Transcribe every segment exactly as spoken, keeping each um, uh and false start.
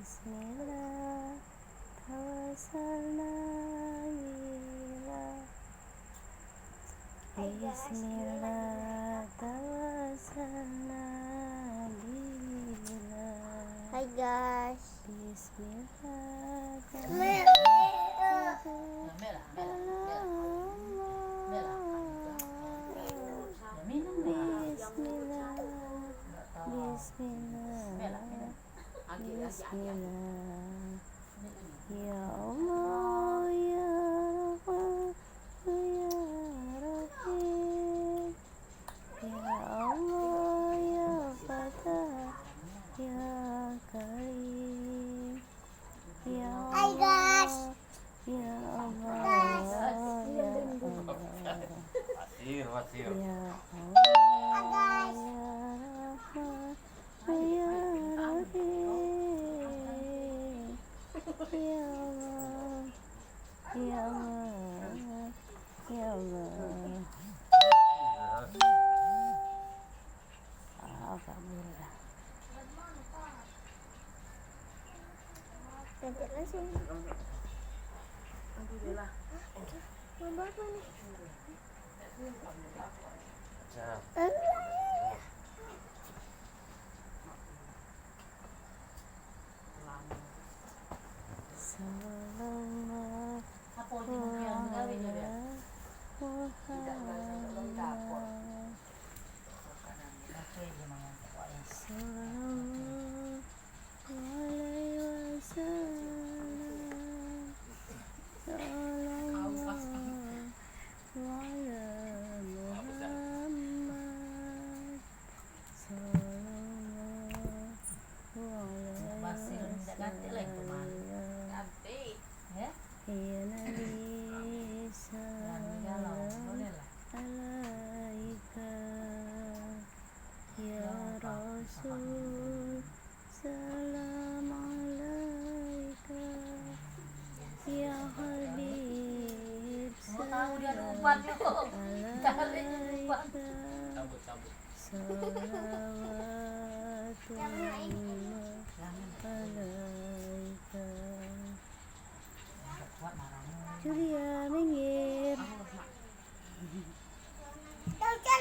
Bismillah, tawassalna billah. Bismillah, tawassalna billah. Hai, guys. Bismillah, tawassalna billah. Bismillah. Bismillah. Bismillah. Ya Allah, ya Rahman, ya Rahim. Ya Allah, ya Fatah, ya Karim. Ya Allah, ya Allah, ya Allah. Wasir, wasir. Ya Allah, ya Rahman, ya Rahim. Ya Allah, ya Allah, ya Allah. Alhamdulillah. Cantik langsung. Alhamdulillah. Gambar apa nih? Sallallahu ala Muhammad. Sallallahu alaihi wasallam. Sallallahu ala Muhammad. Sallallahu alaihi wasallam. Ya Nabi, salam alaika. Ya Rasul, salam alaika. Ya Habib, salam alaika. Salawatullah alaika. Julia, minggir. Anta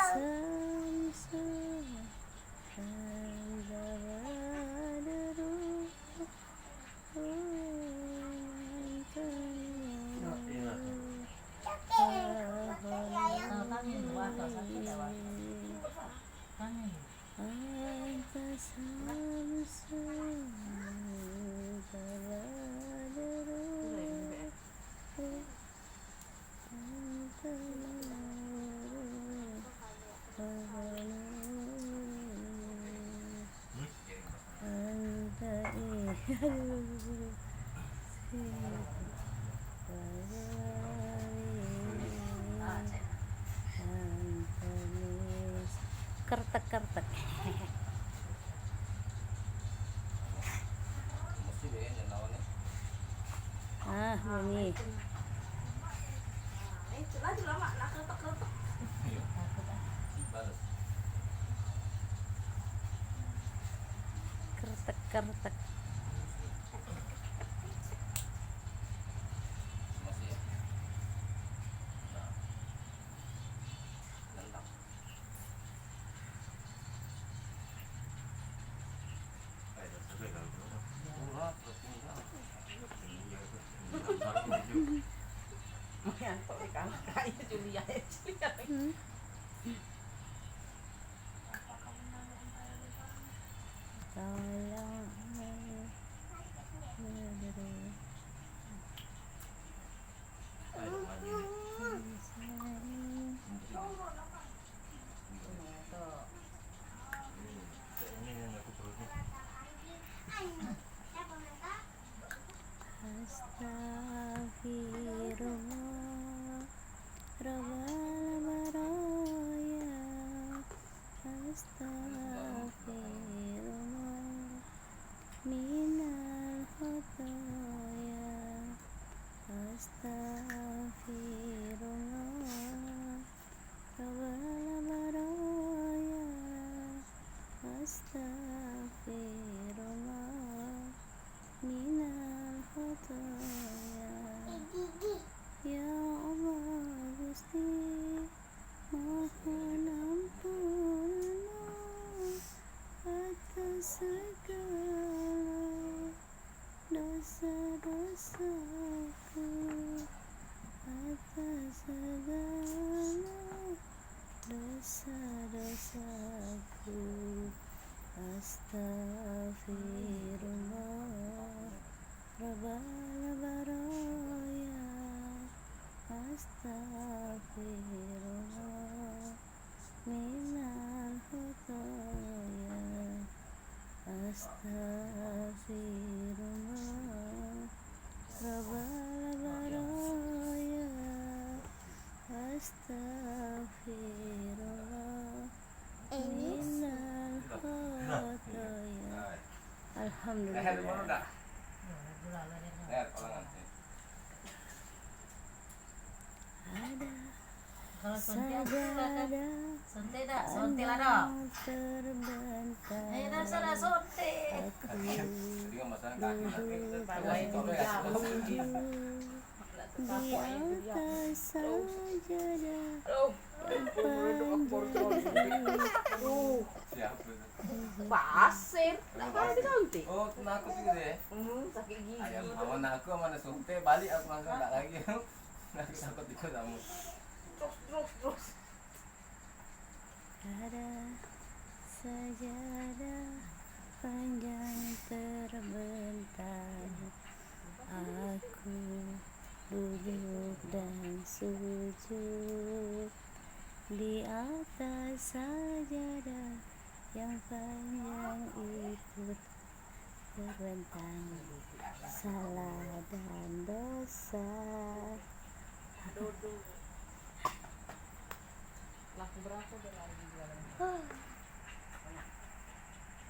syamsu, anta badru, anta nuru. Anta syamsu, anta badru, anta nuru, anta nuru, anta ihya. Kertek-kertek. Ah, bunyi. Kertek-kertek. Hmm. Tolong. Astaghfirullah, Rabbal baraya. Astaghfirullah. Segala dosa-dosaku, astagfirullah, Rabbal baraya, astagfirullah, minal khotoya, astagfirullah, Rabbal baraya, astagfirullah, minal khotoya. Alhamdulillah. Ada sajadah panjang terbentang. Aku duduk di atas sajadah yang panjang itu. Pasir. Nak main di suntik? Oh, penakut juga deh. Hmm, sakit gigi. Ayam, aman aku, aman suntik, balik aku langsung tak lagi. Aku takut juga kamu. Terus, terus, terus. Ada sajadah panjang terbentang. Aku duduk dan sujud di atas sajadah yang panjang itu terbentang salah dan dosa. Laku berapa dia lari di jalan?